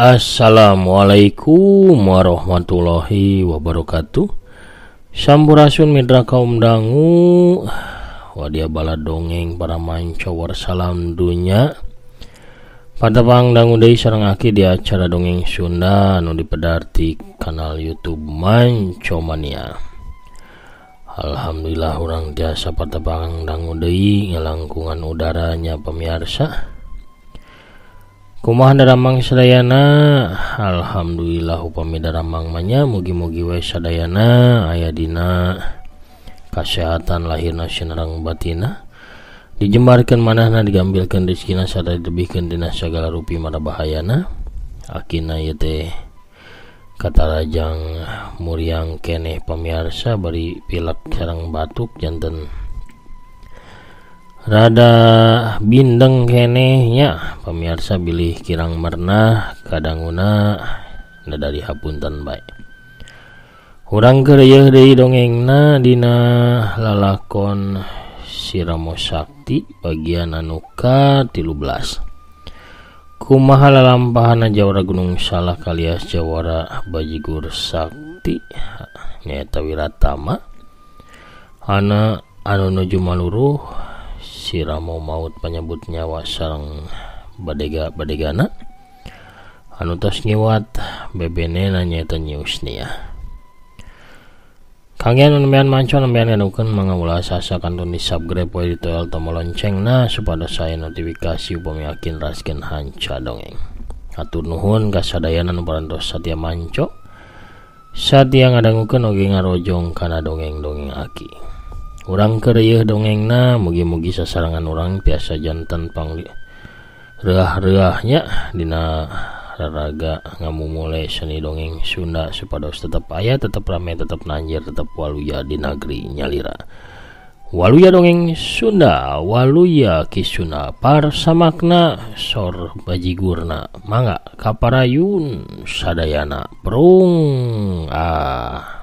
Assalamualaikum warahmatullahi wabarakatuh. Sampurasun mitra kaum dangu, wadia bala dongeng para manca warsalam dunya. Patepang dangu deui sareng aki di acara dongeng Sunda nu dipedar ti kanal YouTube Mancomania. Alhamdulillah urang tiasa patepang dangu deui ngalangkungan udaranya pemirsa. Kumaha daramang sadayana? Alhamdulillah upami daramang manya mugi-mugi we sadayana aya dina kasehatan lahirna sinareng batina, dijembarkeun manahna, digambilkeun rezekina sarta ditebihkeun dina sagala rupi mara bahayana. Akina ieu teh katarajang muriang keneh pamiarsa bari pilek sareng batuk janten rada bindeng keneh nya pemirsa, bilih kirang mernah kadanguna dari hapunten bae. Urang keur yeuh deui dongengna dina lalakon Si Ramo Sakti bagian anu ka-13. Kumaha lalampahana jawara Gunung Salak alias jawara Bajigur Sakti nyaeta Wiratama ana anu nuju maluruh Si Ramo maut panyebut nyawa sareng badega-badegana anu tos ngiwat bebenena nyaeta Nyi Usniah. Kangge anu nembean manco nembean ngadukeun mangga ulah sasa kantun di subscribe we ditoel tombol loncengna supados saya notifikasi upami yakin raskeun hanca dongeng. Hatur nuhun ka sadayana nu parantos satia manco satia ngadangukeun oge ngarojong kana dongeng-dongeng aki. Urang keur yeuh dongengna mugi-mugi sasarengan urang tiasa janten pangli reuah-reuahnya dina raraga ngamumule seni dongeng Sunda supados tetep aya, tetep rame, tetep nanjir, tetep waluya di nagri nyalira. Waluya dongeng Sunda, waluya Kisuna parsamakna sor bajigurna mangga kaparayun sadayana prung ah.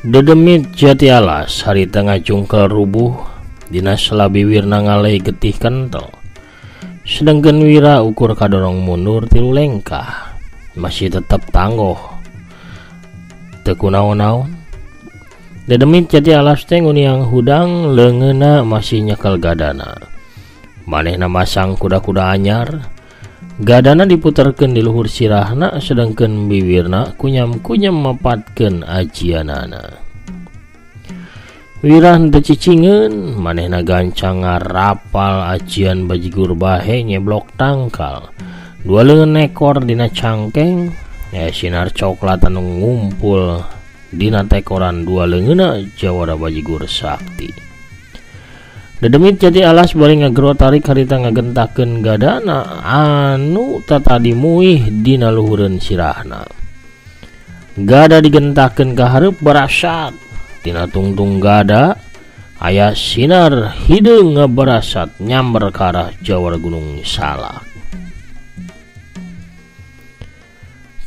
Dedemit jati alas harita ngajungkel rubuh dina selabi wirna ngalai getih kental. Sedangkan Wira ukur kadorong mundur tilu lengkah masih tetap tangguh teu kunaon-naon. Dedemit jati alas teh nguniang hudang leungeunna masih nyekel gadana. Manehna masang kuda-kuda anyar, gadana diputerkeun di luhur sirahna sedangkeun biwirna kunyam-kunyam mapatkeun ajianana. Wira henteu cicingeun, manehna gancang ngarapal ajian bajigur bahe nyeblok tangkal. Dua leungeun nekor dina cangkeng, sinar coklat anu ngumpul dina tekoran dua leungeunna jawara Bajigur Sakti. Dedemit jati alas bari ngagero tarik harita ngagentakeun gadana anu tatadi muih dina luhureun sirahna. Gada digentakeun ka hareup barasat. Tina tungtung gada aya sinar hideung ngabarasat nyamber ka arah jawara Gunung Salak.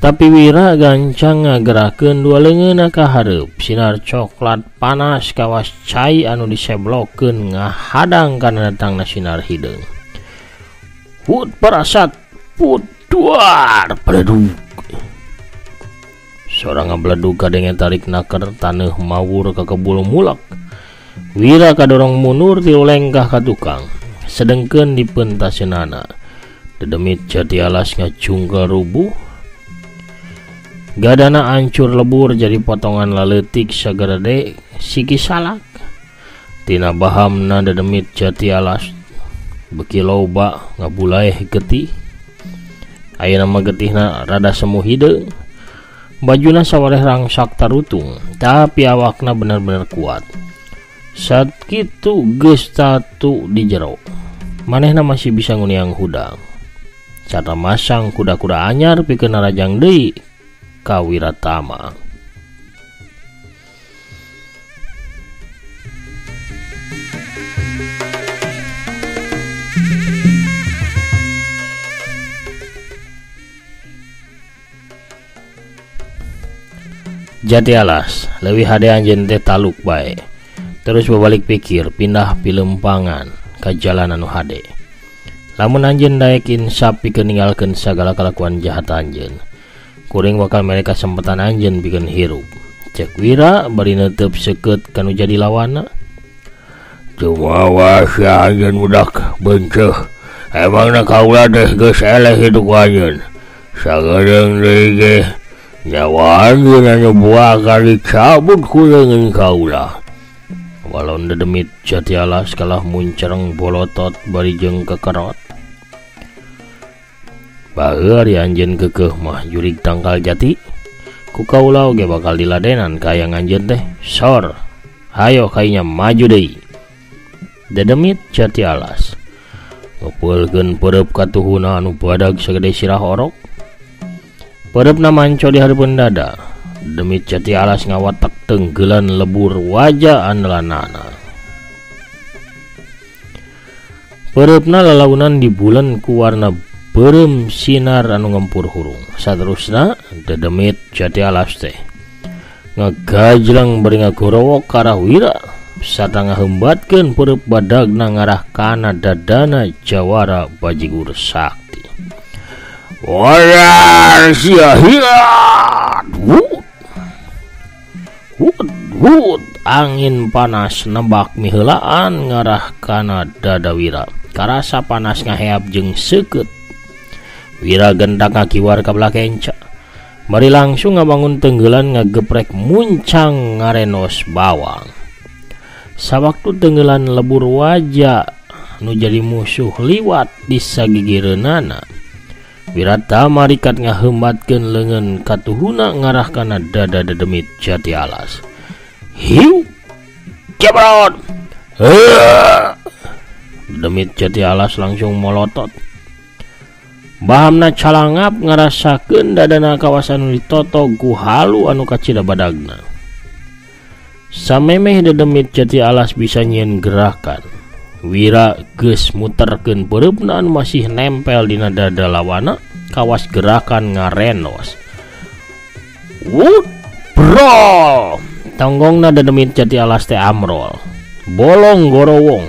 Tapi Wira gancang ngagerakeun dua leungeunna ka hareup. Sinar coklat panas kawas cai anu diseblokeun ngahadang kana datangna sinar hideung. Hut parasat put duar beledug. Sora ngabeledug kadenge tarik naker taneuh mawur ka kebul mulak. Wira kadorong mundur tilu lengkah ka tukang. Sedengkeun dipeuntaseunana. Dedemit jati alas ngajungkel rubuh. Gadana ancur lebur jadi potongan laletik sagerede siki salak. Tina bahamna dedemit jati alas beki loba ngabulaeh getih. Ayeuna mah getihna rada semu hideung. Bajuna sawareh rangsak tarutung, tapi awakna bener-bener kuat. Saat kitu geus tatu di jero. Manehna masih bisa nguniang hudang. Cara masang kuda-kuda anyar pikeun narajang deui ka Wiratama. Jati Alas leuwih hade anjeun teh taluk bae. Terus babalik pikir pindah pilempangan ka jalan anu hade. Lamun anjeun daek insaf pikeun ninggalkeun sagala kalakuan jahat anjeun, kuring bakal mere kasempatan anjeun pikeun hirup. Cek Wira bari neuteup seukeut kanu jadi lawanna. Jumawa sia anjeun budak benceuh. Emangna kaula teh geus eleh hidup anjeun. Sagedeung deui ge nyawa anjeun anu bakal dicabut ku leungeun kaula. Walon dedemit Jati Alas kalah muncereng bolotot bari jeung kekerot. Bae ari anjeun keukeuh mah jurig tangkal jati. Ku kaula oge bakal diladenan ka hayang anjeun teh. Sor, hayo kainya maju deui. Dedemit Jati Alas ngumpulkeun peureub katuhuna anu badag sagede sirah orok. Peureupna manco di hareupeun dada. Demit Jati Alas ngawatek tenggelan lebur wajah andelanana. Peureupna lalaunan di bulan ku warna beureum sinar anu ngempur hurung. Saterusna dedemit Jati Alas teh ngagajleng bari ngagorowok ka arah Wira sarta ngahembatkeun peureub badagna ngarah kana dadana jawara bajigur sakti. Wayar sia hiat. Hut hut angin panas nebak miheulaan ngarah kana dada Wira. Karasa panas ngaheap jeung seukeut. Wira gentak ngakiwar ka belah kenca. Bari langsung ngabangun tenggelan ngageprek muncang ngarenos bawang. Sawaktu tenggelan lebur wajah nu jadi musuh liwat di sagigireunana. Wiratama rikat ngahembatkeun leungeun katuhuna ngarah kana dada dedemit Jati Alas. Hiu jebrot. Dedemit Jati Alas langsung molotot. Bahamna calangap ngarasakeun dadana kawasan nu ditotog ku halu anu kacida badagna. Samemeh dedemit Jati Alas bisa nyieun gerakan, Wira geus muterkeun peureupna anu masih nempel dina dada lawana kawas gerakan ngarenos. Wut bro, tonggongna dedemit Jati Alas teh amrol. Bolong gorowong.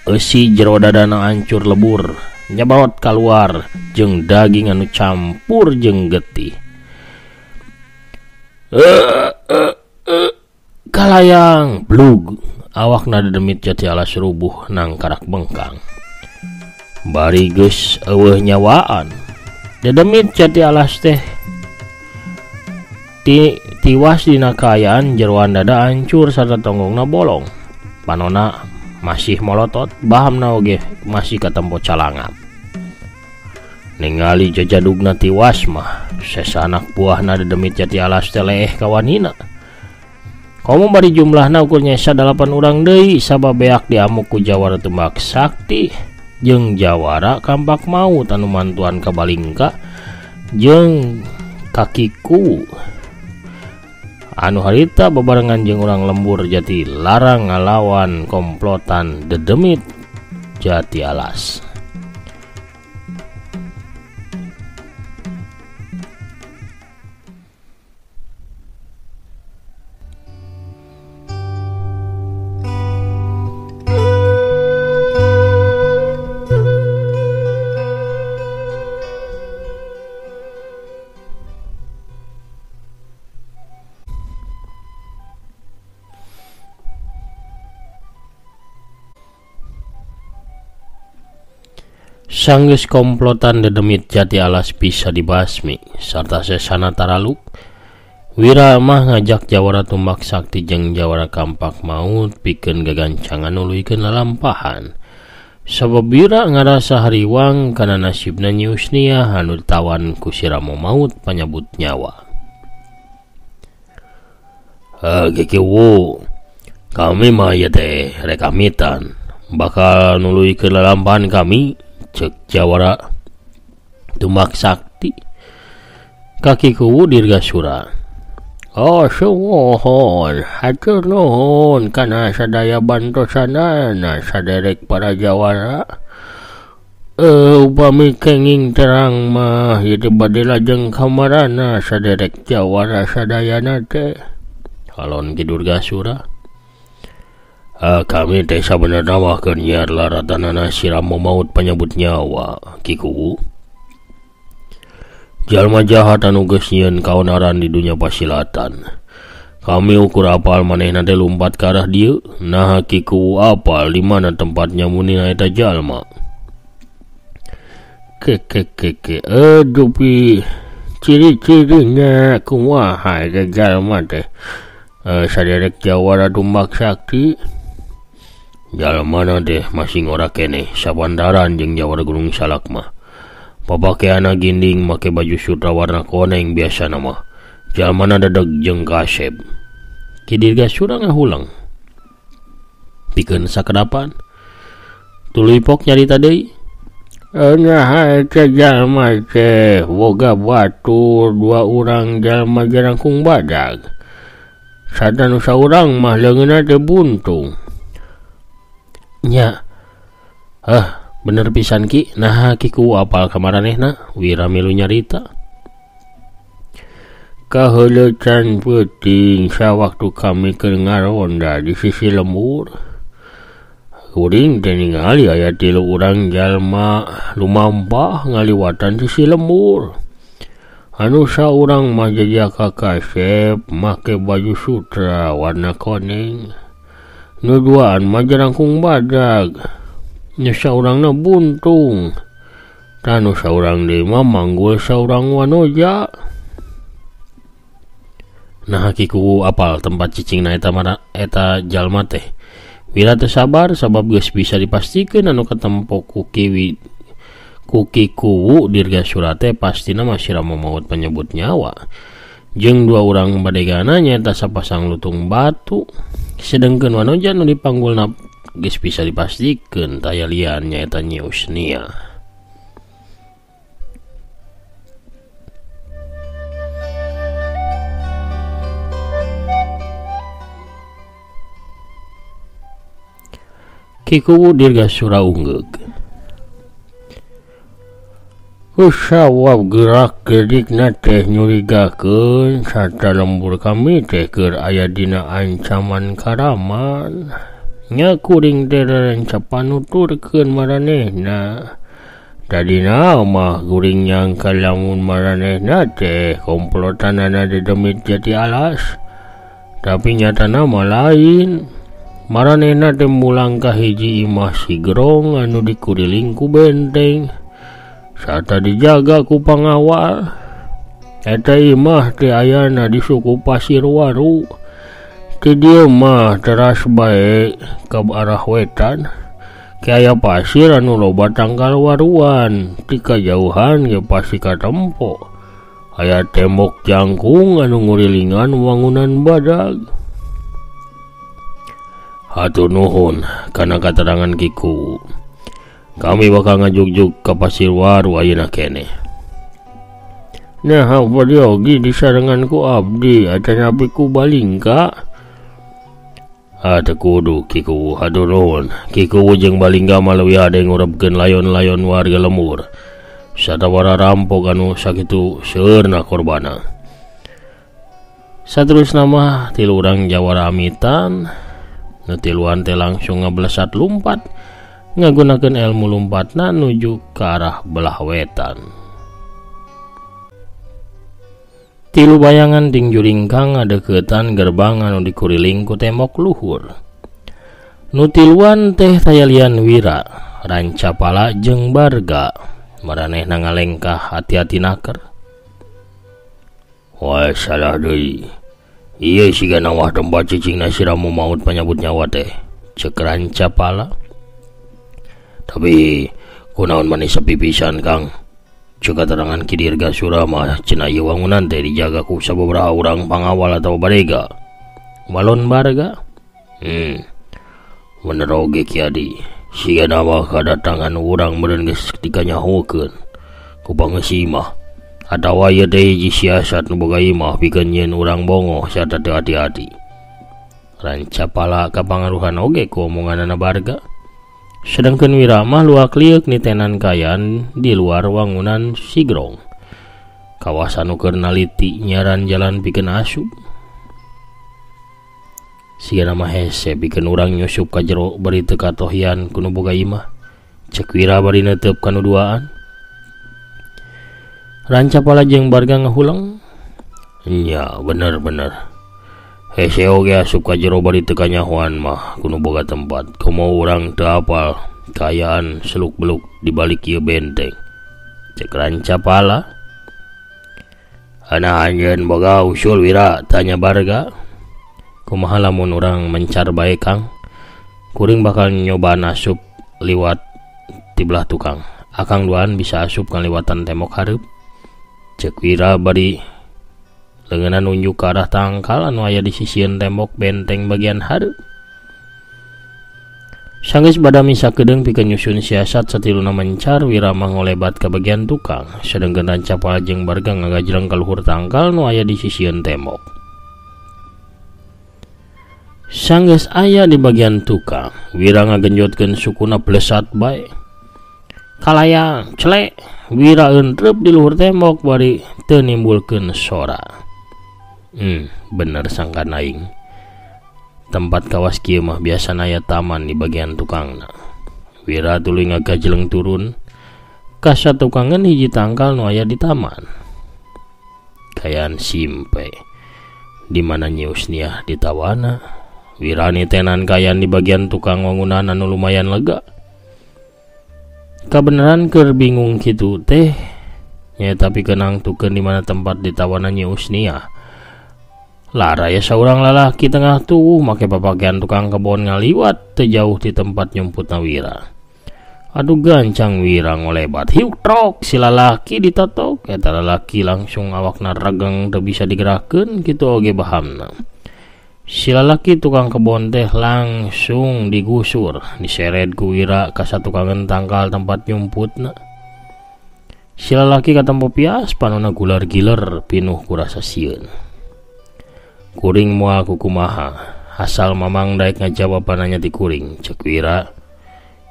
Eusi jero dadana hancur lebur, nyebrot kaluar jeung daging anu campur jeung getih. Kalayang blug. Awakna dedemit Jati Alas rubuh nangkarak bengkang. Bari geus eueuh nyawaan. Dedemit Jati Alas teh tiwas dina kaayaan jeroan dada hancur sarta tonggongna bolong. Panona masih molotot, bahamna oge masih katempo calangap. Ningali jajadugna tiwas mah sesa anak buahna dedemit Jati Alas teh leeh kawanina. Komo bari jumlahna ukur nyesa 8 urang deui sabab beak diamuk ku jawara Tumbak Sakti jeung jawara Kampak Maut anu mantuan ka Balingka jeung kakiku anu harita bebarengan jeung urang lembur Jati Larang ngalawan komplotan dedemit Jati Alas. Sanggeus komplotan dedemit Jati Alas bisa dibasmi sarta sesana taraluk. Wira mah ngajak jawara Tumbak Sakti jeung jawara Kampak Maut pikeun gagancangan nuluykeun lalampahan. Sabab Wira ngarasa hariwang kana nasibna Nyi Usniah anu ditawan ku si Ramo Maut panyabut nyawa. Kikiwu, kami mah ieu teh rekamitan bakal nuluykeun lalampahan kami. Cek jawara Tumbak Sakti. Kaki Kuwu Dirgasura. Oh sumuhun, hatur nuhun kana sadaya bantosanana saderek para jawara. Upami kenging terang mah ieu teh bade lajeng kamarana saderek jawara sadayana teh. Halon Ki Durgasura. Kami teh sabenerna mah keur nyiar laratanana si Rama Maut panyabut nyawa Ki Kuwu. Jalma jahat anu geus nyieun kaonaran di dunya pasilatan. Kami ukur apal manehna teh lumpat ka arah dieu, naha Ki Kuwu apal di mana tempatnya munina eta jalma. Kekekeke, dupi ciri-cirinya kumaha eta jalma teh. Saderek jawara Tumbak Sakti. Jalmana teh masih ngora keneh sabandaran jeung jawara Gunung Salak mah. Papakeana ginding make baju sutra warna koneng biasana mah. Jalmana dedeg jeung kasep. Ki Dirgasura ngahulang. Pikeun sakedapan. Tuluy pok nyarita deui. Nah, eta jalma teh boga batur dua urang jalma jarangkung badag. Sadanu saurang mah leungeunna teh buntung. Nya. Bener pisan Ki, naha Ki Kuwu apal ka maranehna? Wira milu nyarita. Kaheuleutan peuting sawaktu kami keur ngaronda di sisi lembur. Kuring teh ningali aya tilu urang jalma lumampah ngaliwatan sisi lembur. Anu saurang mah jejaka kasep make baju sutra warna koneng. Nu duaan mah jarangkung badag. Nu saurangna buntung. Tah nu saurang deui mah manggul saurang wanoja. Nah Ki Kuwu apal tempat cicingna eta mana eta jalma teh. Wira teu sabar sabab geus bisa dipastikeun anu katempo ku Ki Kuwu Dirgasura teh pastina mah si Rama Maut penyebut nyawa. Jeung dua urang badegana nyaeta sapasang lutung batu. Sedengkeun wanoja nu dipanggulna geus bisa dipastikeun taya lian nyaeta Nyi Usnia. Ki Kuwu Dirgasura unggeug. Kusawab gerak gedikna teh nyurigakeun sarta lembur kami teh keur aya dina ancaman karaman. Nya kuring teh rerencapan nuturkeun maranehna. Tadina mah kuring nyangka lamun maranehna teh komplotanana dedemit jati alas. Tapi nyatana mah lain. Maranehna teh mulang ka hiji imah sigrong anu dikuriling ku benteng sarta dijaga ku pangawal. Eta imah teh ayana di suku Pasir Waru. Ti dieu mah teras bae ka arah wetan. Ki aya pasir anu loba tangkal waruan, ti kajauhan ge pasti katempo. Aya tembok jangkung anu ngurilingan wangunan badag. Hatur nuhun kana katerangan Ki Kuwu. Kami bakal ngajugjug ka Pasir Waru ayeuna keneh. Nah, padiogi disarengan ku abdi atanapi ku Balingka. Ah, teu kudu Ki Kuwu, hatur nuhun. Ki Kuwu jeung Balingka mah leuwih hade ngurebkeun layon-layon warga lembur. Satawara rampok anu sakitu seueurna korbana. Saterusna mah tilu urang jawara amitan. Nu tiluan teh langsung ngablesat lumpat ngagunakeun ilmu lumpatna nuju ka arah belah wetan. Tilu bayangan ting juringkang ngadeukeutan gerbang anu dikuriling ku tembok luhur. Nu tiluan teh tayalian Wira, Rancapala jeung Barga. Maranehna ngalengkah hati-hati naker. Wah, salah deui. Ieu siga nawah tempat cicingna si Rama Maut panyabut nyawa teh. Ceuk Rancapala. Tapi kunaon manis sepi pisan Kang. Ceuk katerangan Ki Dirgasura mah cenah ieu wangunan teh dijaga ku sababaraha urang pangawal atawa badega. Walon Barga. Bener oge Ki Adi. Siga nawah kadatangan urang meureun geus dikanyahokeun ku pangesimah. Atawa ieu teh hiji siasat nu boga imah pikeun nyieun urang bongoh sarta teu hati-hati. Rancapala kapangaruhan oge ku omonganana Barga. Sedangkeun Wira mah luak lieuk nitenan kaayaan di luar wangunan Sigrong. Kawasan nu keur naliti nyaran jalan pikeun asup. Sigana mah hese pikeun urang nyusup ka jero bari teu katohian ku nu boga imah. Cek Wira bari neuteup ka nu duaan. Rancapala jeung Barga ngahuleng. Nya bener-bener. Hese oge asup ka jero bari teu kanyahoan mah ku nu boga tempat. Komo urang teu apal kaayaan seluk-beluk di balik ieu benteng. Cek Rancapala. Ana anjeun boga usul Wira, tanya Barga. Kumaha lamun urang mencar bae Kang? Kuring bakal nyobaan asup liwat ti belah tukang. Akang duaan bisa asup ngaliwatan tembok hareup. Cek Wira bari leungeunna nunjuk ka arah tangkal anu aya di sisieun tembok benteng bagian hareup. Sanggeus badami sakedeung pikeun nyusun siasat satiluna mencar, Wira mah ngolebat ka bagian tukang, sedengkeun Rancapala jeung Barga ngagajleng ka luhur tangkal nu aya di sisieun tembok. Sanggeus aya di bagian tukang, Wira ngagenjotkeun sukuna blesat bae. Kalayang celek, Wira entrep di luhur tembok bari teu nimbulkeun sora. Bener sangkan aing. Tempat kawas kieu mah biasana aya taman di bagian tukangna. Wira tuluy ngagajleng turun ka satukangan hiji tangkal nu aya di taman. Kayan simpe di mana Nyi Usniah ditawana. Wira nitenan kayan di bagian tukang wangunan anu lumayan lega. Kabeneran keur bingung kitu teh nyaeta pikeun nangtukeun di mana tempat ditawana Nyi Usniah. Lara ya saurang lalaki tengah tuh make papakaian tukang kebon ngaliwat teu jauh ti tempat nyumputna Wira. Aduh gancang Wira ngolebat hiuk trok si lalaki ditotok eta lalaki langsung awakna regeng teu bisa digerakkeun kitu oge bahamna. Si lalaki tukang kebon teh langsung digusur diseret ku Wira ka satukangan tangkal tempat nyumputna. Si lalaki katempo pias panona gular-giler pinuh ku rasa sieun. Kuring moal kukumaha asal mamang daek ngajawabananya ti kuring, cek Wira.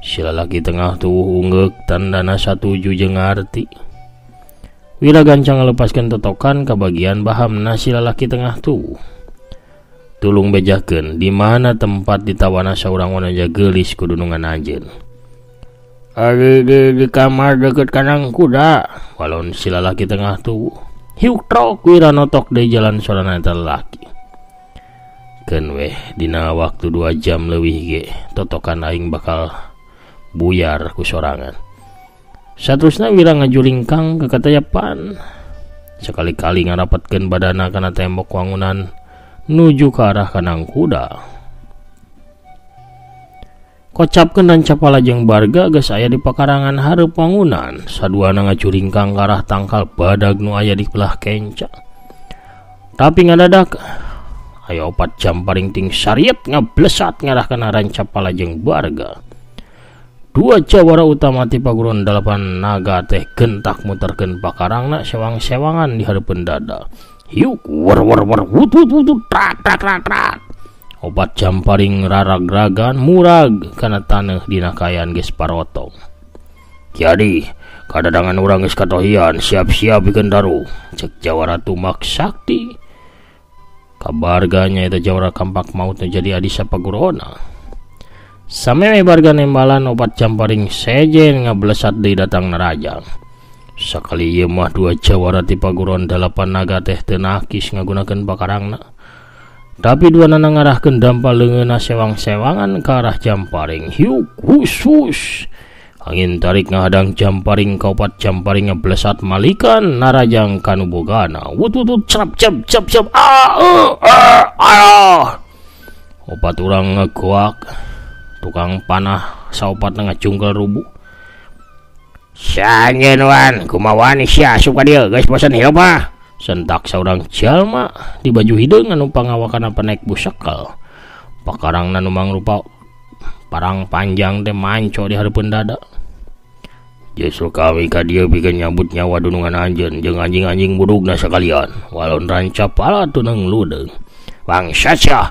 Si lalaki tengah tuwuh unggeuk tandana satuju jeung ngarti. Wira gancang ngalepaskeun totokan ka bagian bahamna si lalaki tengah tuwuh. Tulung bejakeun di mana tempat ditawana saurang wanaja geulis ku dunungan anjeun. Ari di kamar deket kanang kuda, walon si lalaki tengah tuwuh. Hiuk trok Wira notok deui jalan sorana eta lalaki. Keun weh dina waktu 2 jam leuwih ge totokan aing bakal buyar ku sorangan. Saterusna Wira ngajulingkang ka katayapan. Sekali-kali ngarapatkeun badana kana tembok wangunan nuju ka arah kanang kuda. Kocapkeun Rancapala jeung Barga geus aya di pakarangan hareup wangunan. Saduana ngacuringkang ka arah tangkal badag nu aya di belah kenca. Tapi ngadadak aya 4 jam paring ting sariet ngablesat ngarah kana Rancapala jeung Barga. 2 jawara utama ti paguron 8 naga teh gentak muterkeun pakarangna sewang-sewangan di hareupeun dada. Hiuk war war war wut wut wut trak trak trak trak. 4 jam paring raragragan murag kana taneuh dina kaayaan geus parotong. Jadi kadadangan urang geus katohian siap-siap pikeun daruh, cek jawara Tumak Sakti. Kabarga nyaeta jawara kampak maut nu jadi adisa pagurona. Sameme Barga nembalan 4 jam paring sejen ngablesat deui datang narajang. Sakali ieu mah 2 jawara ti paguron 8 naga teh teu nakis ngagunakeun pakarangna. Tapi dua nana ngarahkeun dampal leungeunna sewang-sewangan ka arah jamparing. Hiuk hus hus. Angin tarik ngahadang jamparing ka 4 jamparing ngablesat malikan narajang kanu bogana. Wut wut wut cap cap cap cap a a a. 4 urang ngagoak. Tukang panah saopatna ngacungkel rubuh. Sanjeun wan kumaha wani sia asup ka dieu geus bosen hirup mah. Sentak saurang jalma di baju hideung anu pangawakana penek busekel. Pakarangna nu mangrupa parang panjang teh manco di hareupeun dada. Justru kami ka dieu pikeun nyabut nyawa dunungan anjeun jeung anjing-anjing budugna sakalian. Walon rancap pala tuneng ludeung. Bangsa sia.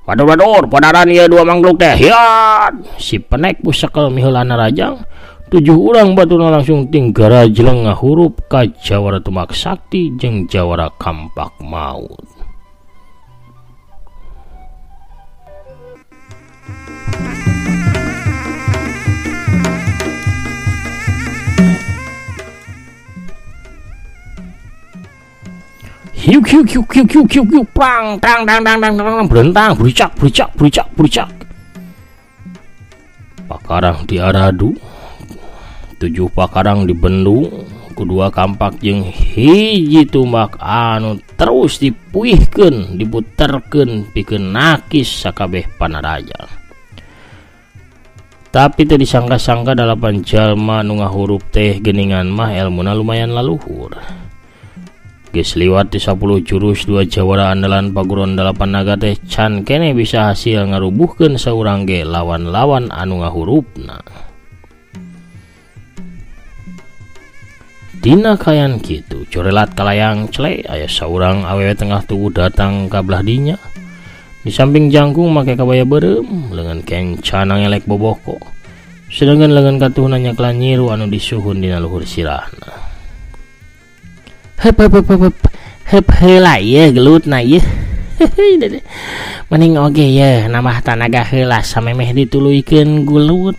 Badur-badur padaran ieu dua mangkluk teh. Hiat. Si penek pusekel miheulana rajang. 7 urang batuna langsung tinggara jeleng ngahurup ka Jawara Tumak Sakti jeung Jawara Kampak Maut. Hiuk hiuk hiuk hiuk hiuk hiuk hiuk prang tang tang tang tang tang berentang bericak bericak bericak bericak. Pakarang diaradu, 7 pakarang dibendung, kedua kampak jeung hiji tumbak anu terus dipuihkeun, diputerkeun pikeun nakis sakabeh panaraja. Tapi teu disangka-sangka 8 jalma nu ngahurup teh geuningan mah elmuna lumayan laluhur. Geus liwat di 10 jurus 2 jawara andalan paguron 8 naga teh can kene bisa hasil ngarubuhkeun saurang ge lawan-lawan anu ngahurupna. Dina kayan kitu corelat kalayang cele aya saurang awewe tengah tubuh datang ka belah dinya. Di samping jangkung make kabaya beureum, leungeun kencana ngelek boboko. Sedangkan leungeun katuhna nyakla nyiru anu disuhun dina luhur sirahna. Hep hep hep hep hep heula ieu gelutna ieu. Mending oge ye nambah tanaga heula samemeh dituluykeun gulut.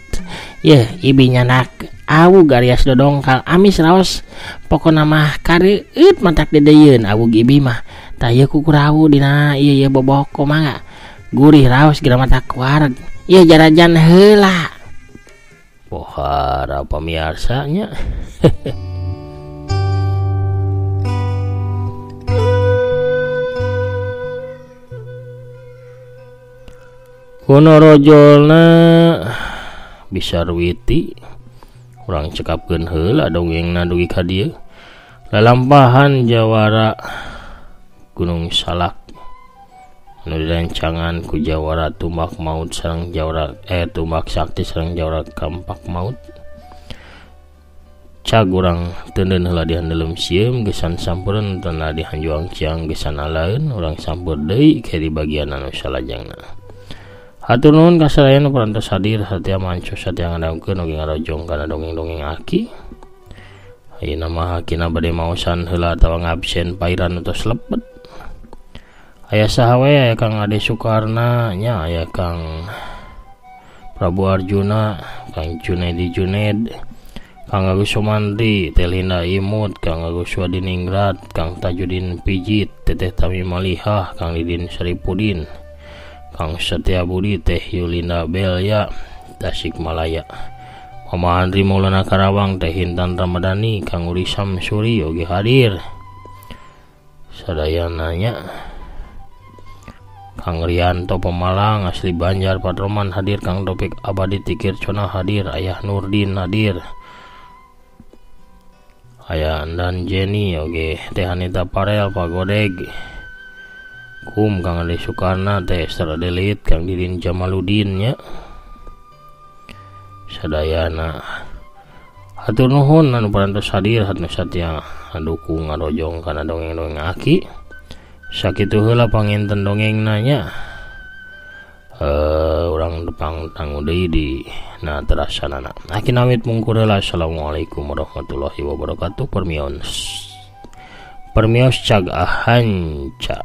Yeuh ibi nyanak awug arias dodongkal amis raos pokona mah kareueut matak dedeyeun awug ibi mah. Tah ieu kukurawu dina ieu ieu boboko mangga. Gurih raos geura matak wareg. Ieu jarajan heula. Pohara pamiarsa nya. Konorojolna bisa ruwiti urang cekapkeun heula dongengna dugi ka dieu. Lalampahan Jawara Gunung Salak anu direncangan ku Jawara Tumbak Maut sareng Jawara Tumbak Sakti sareng Jawara Kampak Maut. Cag urang teuneun heula di handeuleum sieum gesan sampureun teu di hanjuang ciang gesan alaeun urang sampur deui ke di bagian anu salajengna. Hatur nuhun ka sadaya nu parantos hadir satia manco satia ngadangkeun oge ngarojong kana dongeng-dongeng aki. Ayeuna mah akina bade maosan heula atawa ngabsen pairan tos lepet. Aya saha we, aya Kang Ade Sukarna nya, aya Kang Prabu Arjuna, Kang Junedi Juned, Kang Agus Sumantri, Teh Linda Imut, Kang Agus Wadiningrat, Kang Tajudin Pijit, Teteh Tami Malihah, Kang Didin Saripudin, Kang Setia Budi, Teh Yulinda Belia, Tasikmalaya, Mama Andri Maulana Karawang, Teh Intan Ramadhani, Kang Uri Samsuri oge hadir. Sadayana nya Kang Rianto Pemalang asli Banjar Patroman hadir, Kang Topik Abadi Tikir Cona hadir, Ayah Nurdin hadir, Ayah Andan Jenny oge, Teh Anita Parel Pagodeg Kum, Kang Ade Sukarna, Teh Esther Adelit, Kang Didin Jamaludin nya. Sadayana hatur nuhun anu parantos hadir anu satia dukung ngarojong kana dongeng-dongeng aki. Sakitu heula panginten dongengna nya. Urang depang tanggu deui di na terasanana. Aki nawit mungkur heula. Assalamualaikum warahmatullahi wabarakatuh. Permios. Permios cag ahanca.